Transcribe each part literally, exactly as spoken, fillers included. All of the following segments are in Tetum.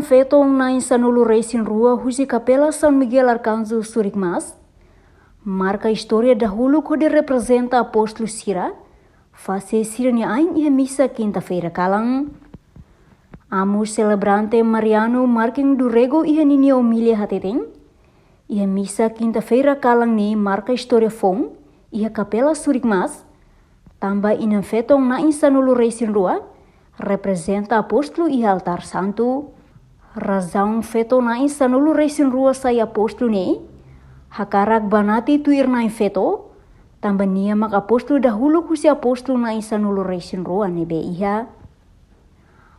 Feto na'in sanulu-resin-rua husi Kapela São Miguel Arcanjo Surikmas marka istória dahuluk hodi reprezenta apóstolu sira fase sira-nia ain iha misa kinta-feira kalan. Amu selebrante Mariano Marquinhos do Rego iha ninia omilia hateten, iha misa kinta-feira kalan ne'e marka istória foun iha Kapela Surikmas, tanba inan-feton na'in sanulu-resin-rua reprezenta apóstolu iha altár santu. Razaun feto na'in sanulu-resin-rua sai apóstolu ne'e hakarak banati tuir na'in-feto, tanba nia mak apóstolu dahuluk husi apóstolu na'in sanulu-resin-rua ne'ebé iha.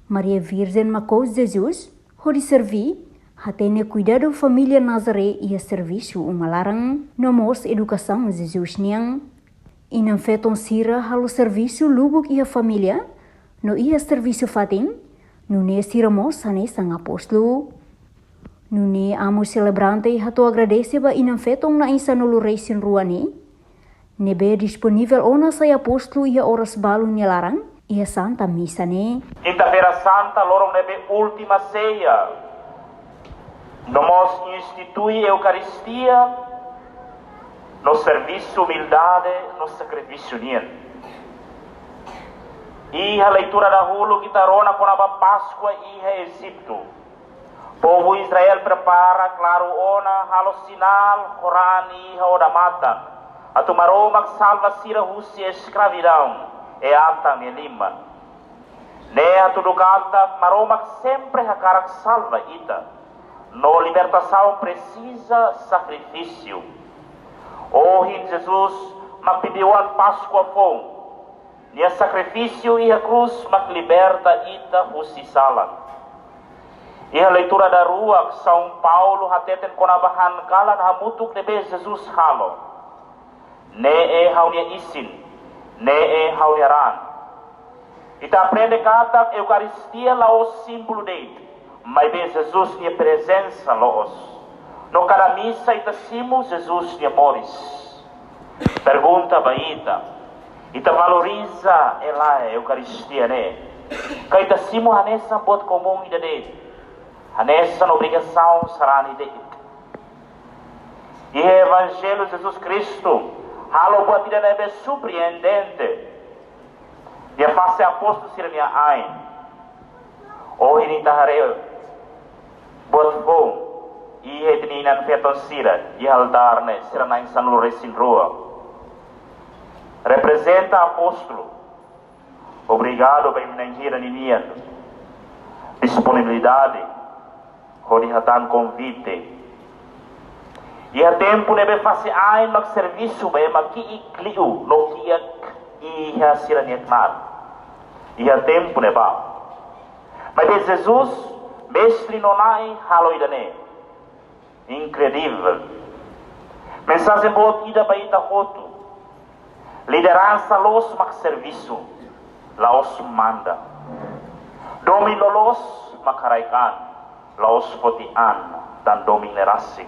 Maria Virjen mak kous Jesus hodi serví, hatene kuidadu família Nazaré iha servisu uma laran, no mós edukasaun Jesus nian. Inan-feton sira halo servisu lubuk iha família no iha servisu fatin, nune'e sira mós hanesan apóstolu. Nune'e amu selebrante hato'o agradese ba inan-feton na'in sanulu-resin-rua ne'e, ne'ebé disponivel ona sai apóstolu iha oras balu nia laran iha Santa Misa ne'e. Kinta-feira Santa, loron ne'ebé última seia, no mós institui Eukaristia, no servisu, umildade no sakrifísiu nian. Iha leitura dahuluk ita rona kona-ba Páskua iha Ejitu. Povu Israel prepara klaru ona, halo sinál, Korán iha odamatan, atu Maromak salva sira husi eskravidaun Eatan nia liman. Ne'e hatudu katak Maromak sempre hakarak salva ita. No libertasaun presiza sakrifísiu. Ohin Jesus mak bibi-oan Páskua foun. Nia sakrifísiu iha krús mak liberta ita husi sala. Iha leitura daruak, São Paulo hateten kona-ba han kalan hamutuk ne'ebé Jesus halo: Ne'e ha'u-nia isin, ne'e ha'u-nia raan. Ita aprende katak Eukaristia la'ós símbolu de'it, maibé Jesus nia prezensa loos. No kada misa ita simu Jesus nia moris. Pergunta ba ita: ita valoriza ka lae Eukaristia ne'e? Ka ita simu hanesan buat komún ida de'it, hanesan obrigasaun sarani de'it? Iha Evanjellu, Jesus Kristu halo buat ida ne'ebé surpreendente iha fase apóstolu sira-nia ain. Ohin ita haree buat foun iha ita-nia inan-feton sira iha altár ne'e, sira na'in sanulu-resin-rua. Reprezenta apóstolu. Obrigadu ba imi na'in hira ninian disponibilidade hodi hatán konvite. Iha tempu ne'ebé fase ain mak servisu ba ema ki'ik liu no kiak iha sira-nia knaar. Iha tempu ne'ebá. Maibé Jesus, Mestre no Na'i, halo ida-ne'e. Inkredivel. Mensajen boot ida ba ita hotu. Lideransa loos mak servisu, la'ós manda. Domin loloos mak haraik an, la'ós foti an tan domin ne'e rasik.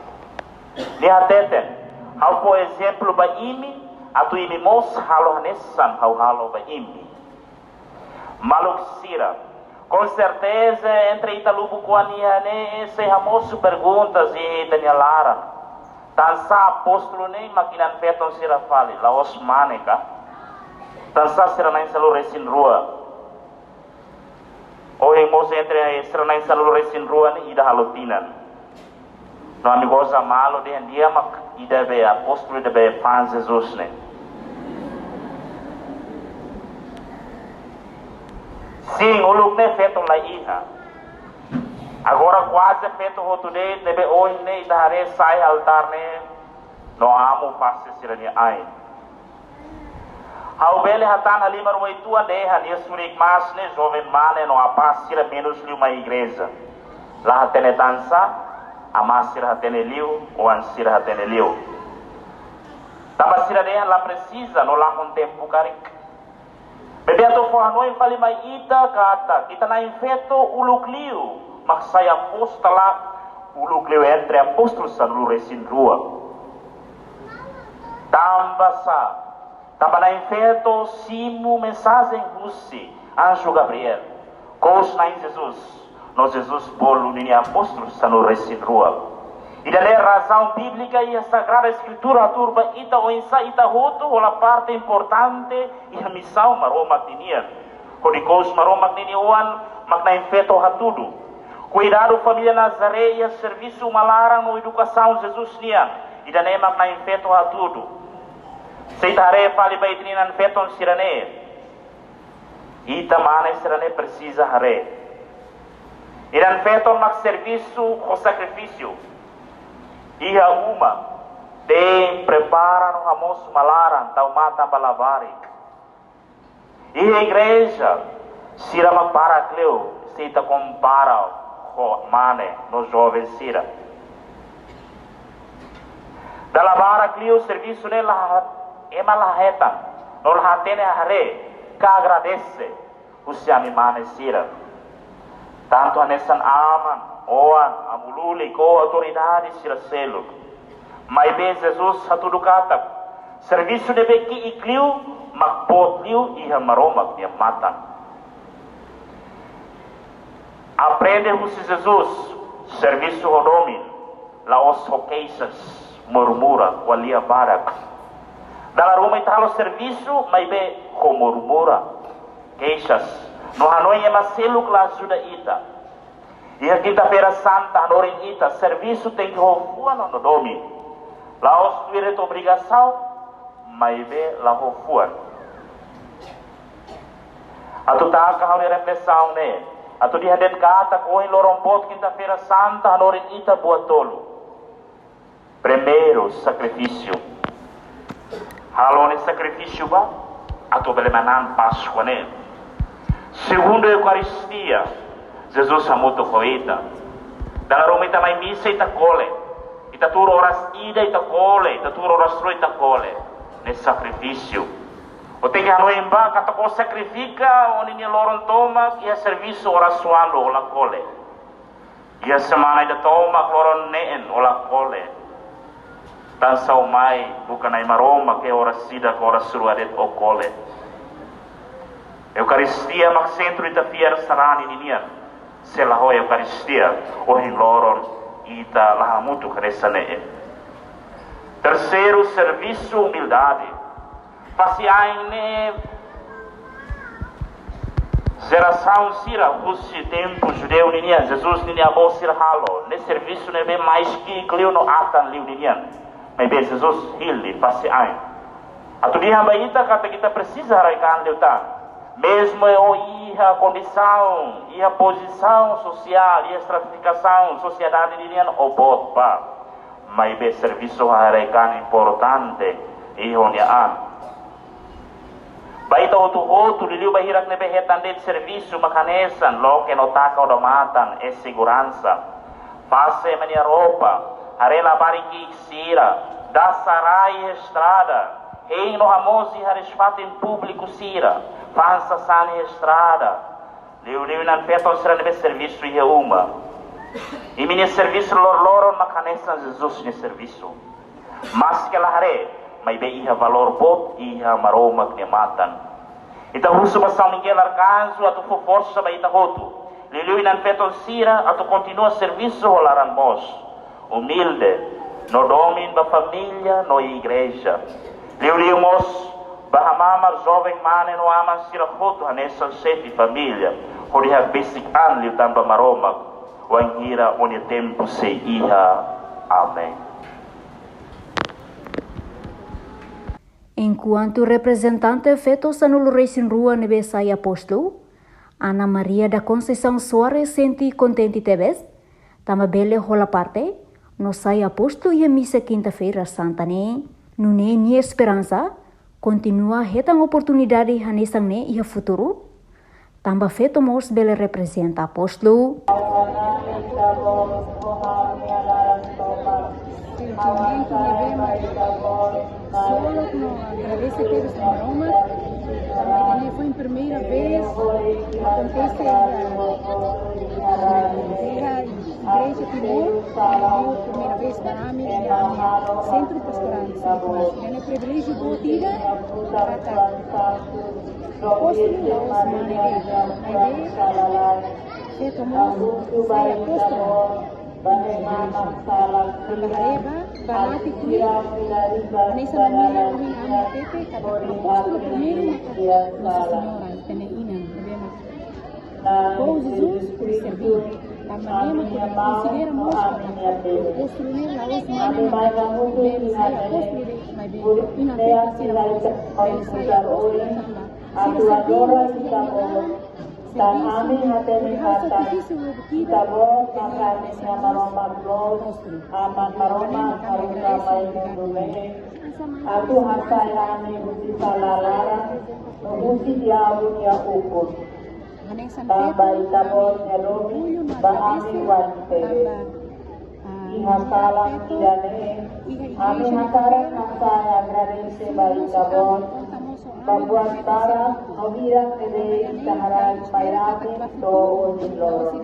Nia hateten: Ha'u fó ezemplu ba imi, atu imi mós halo hanesan ha'u halo ba imi. Maluk sira, konserteza entre ita lubuk oan iha ne'e sei hamosu perguntas iha ita-nia laran. Tansá apóstolu ne'e mak inan-feton sira fali, la'ós mane ka? Tansá sira na'in sanulu-resin-rua? Ohin mós entre sira na'in sanulu-resin-rua ne'e ida halo tinan. No ami goza malu dehan nia mak ida be apóstolu, ida be fans Jesus ne'e. Sin, uluk ne'e feto la iha. Agora kuaze feto hotu de'it ne'ebé ohin ne'e ita haree sai altár ne'e no amu fase sira-nia ain. Ha'u bele hatán halimar uitoan dehan iha Surikmas ne'e joven mane no apá sira menus liu mai igreja. La hatene tansá, amá sira hatene liu, oan sira hatene liu. Tanba sira dehan la presiza no lakon tempu karik. Maibé atu fó hanoin fali mai ita katak ita na'in-feto uluk liu mak sai apóstolu, uluk liu entre apóstolu sanulu-resin-rua. Tanba sá? Tanba na'in-feto simu mensajen husi anju Gabriel, kous Na'i Jesus, no Jesus bolu ninia apóstolu sanulu-resin-rua. Ida-ne'e razaun bíblika iha Sagrada Eskritura hatudu ba ita oinsá ita hotu hola parte importante iha misaun Maromak ninian. Hodi kous Maromak ninia Oan mak Na'in-Feto hatudu. Kuidadu família Nazaré iha servisu uma laran no edukasaun Jesus nian. Ida-ne'e mak Na'in-Feto hatudu. Se ita haree fali ba ita-nia inan-feton sira-ne'e, ita mane sira-ne'e presiza haree. Inan-feton mak servisu ho sakrifísiu. Iha uma, te'in, prepara no hamoos uma laran tau matan ba labarik. Iha igreja, sira mak barak liu se ita kompara ho mane no joven sira. Dala barak liu servisu ne'e la, ema la hetan, no la hatene haree ka agradese husi ami mane sira. Tantu hanesan aman, oan, amu-lulik, ou autoridade sira seluk. Maibé Jesus hatudu katak, servisu ne'ebé ki'ik liu, mak boot liu iha Maromak nia matan. Aprende husi Jesus, servisu ho domin, la'ós ho keixas, murmura, ko'alia barak. Dala ruma ita halo servisu, maibé ho murmura, keixas, no hanoin ema seluk la ajuda ita. Iha Kinta-feira Santa hanorin ita, servisu tenke ho fuan no domin. La'ós tuir de'it obrigasaun, maibé la ho fuan. Atu taka ha'u-nia reflesaun ne'e, atu dehan de'it katak ohin loron boot Kinta-feira Santa hanorin ita buat tolu. Primeiru, sakrifísiu. Halo nia sakrifísiu ba atu bele manán Páskua ne'e. Segundu, Eukaristia. Jesus hamutuk ho ita. Dala ruma ita mai misa ita kole. Ita tuur oras ida ita kole, ita tuur oras rua ita kole. Ne'e sakrifísiu. Ó tenke hanoin ba katak ó sakrifika ó-nia loron tomak iha servisu oras ualu ó la kole. Iha semana ida tomak loron neen ó la kole. Tansá ó mai buka Nai Maromak iha oras ida ka oras rua de'it ó kole. Eukaristia mak sentru ita fiar sarani ninian. Se la ho Eukaristia, ohin loron ita la hamutuk hanesan ne'e. Terseiru, servisu, umildade. Fase ain ne'e jerasaun sira husi tempu judeu ninian, Jesus ninia avó sira halo, ne'e servisu ne'ebé mais ki'ik liu no atan liu ninian. Maibé Jesus hili fase ain. Atu dehan ba ita katak ita presiza haraik-an liután. Mezmu ó iha kondisaun, iha pozisaun sosiál, iha estratifikasaun sosiedade ninian ó boot ba. Maibé servisu haraik-an importante iha ó-nia an. Ba ita hotu-hotu, liuliu ba hirak ne'ebé hetan de'it servisu mak hanesan, loke no taka odamatan, inseguransa. Fase ema nia roupa, haree labarik ki'ik sira, dasa rai iha estrada, hein no hamoos iha áreas fatin públiku sira, fa'an sasán iha estrada. Liuliu inan-feton sira ne'ebé servisu iha uma. Imi-nia servisu loroloron mak hanesan Jesus nia servisu. Maske la haree, maibé iha valór boot iha Maromak nia matan. Ita husu ba São Miguel Arcanjo atu fó forsa ba ita hotu. Liuliu inan-feton sira atu kontinua servisu ho laran moos, umilde, no domin ba família no igreja. Liuliu mós ba hamamar joven mane no aman sira hotu hanesan xefe família, hodi hakbesik an liután ba Maromak, wainhira ó-nia tempu sei iha. Amen. Enkuantu reprezentante feto sanulu-resin-rua ne'ebé sai apóstolu, Ana Maria da Conceição Soares sente kontente tebes, tanba bele hola parte no sai apóstolu iha misa Kinta-feira Santa ne'e. Nune'e nia esperansa kontinua hetan oportunidade hanesan ne'e iha futuru, tanba feto mós bele reprezenta apóstolu. Sentimentu ne'ebé mak solok no agradese tebes ba Maromak, tanba ida-ne'e foin primeira vez akontese iha, iha igreja Timor, primeira vez ba ami, iha ami sentru pastorál, mas ida-ne'e priviléjiu boot ida, trata apóstolu la'ós mane de'it, maibé Feto mós sai apóstolu. Tanba haree ba, ba late tuir. Hanesan ami ohin ami hatete katak apóstolu primeiru maka Nossa Senhora, ita-nia inan, ne'ebé mak fó Jesus serbí. Tanba ne'e mak konsidera mós katak apóstolu ne'e la'ós mane mak bele sai apóstolu de'it, maibé inan feto sira mós bele sai apóstolu tanba sira serbí mós ita-nia inan. Tan ami hatene katak Ita-Boot maka ami-nia Maromak loos, Aman Maromak haruka mai mundu ne'e, atu hasai ami husi sala laran no husi diabu nia ukun. Tanba Ita-Boot nia domin ba ami oan-feto. Iha kalan ida-ne'e, ami hakarak hasai agradese ba Ita-Boot ba buat barak no hirak ne'ebé Ita haraik mai ami to'o ohin loron.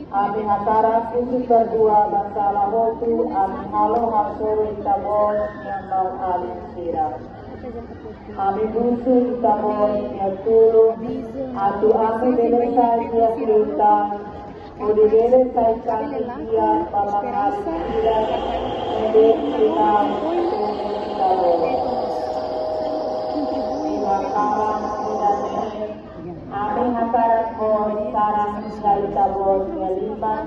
Ami hakarak husu perdua ba sala hotu ami halo hasoru Ita-Boot nia maun-alin sira. Ami husu Ita-Boot nia tulun atu ami bele sai di'ak liután, hodi bele sai saksi fiar ba maun-alin sira ne'ebé sinál husi Ita-Boot. Iha kalan ida-ne'e, ami hakarak mós saran husi Ita-Boot nia liman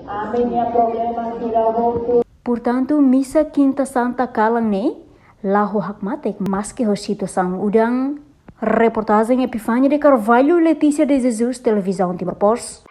ami-nia problema sira hotu. Portantu, misa Kinta Santa kalan ne'e la'o hakmatek, maski ho situasaun udan. Reportajen Epifania de Carvalho, Letícia de Jesus, Televizaun Timor Post.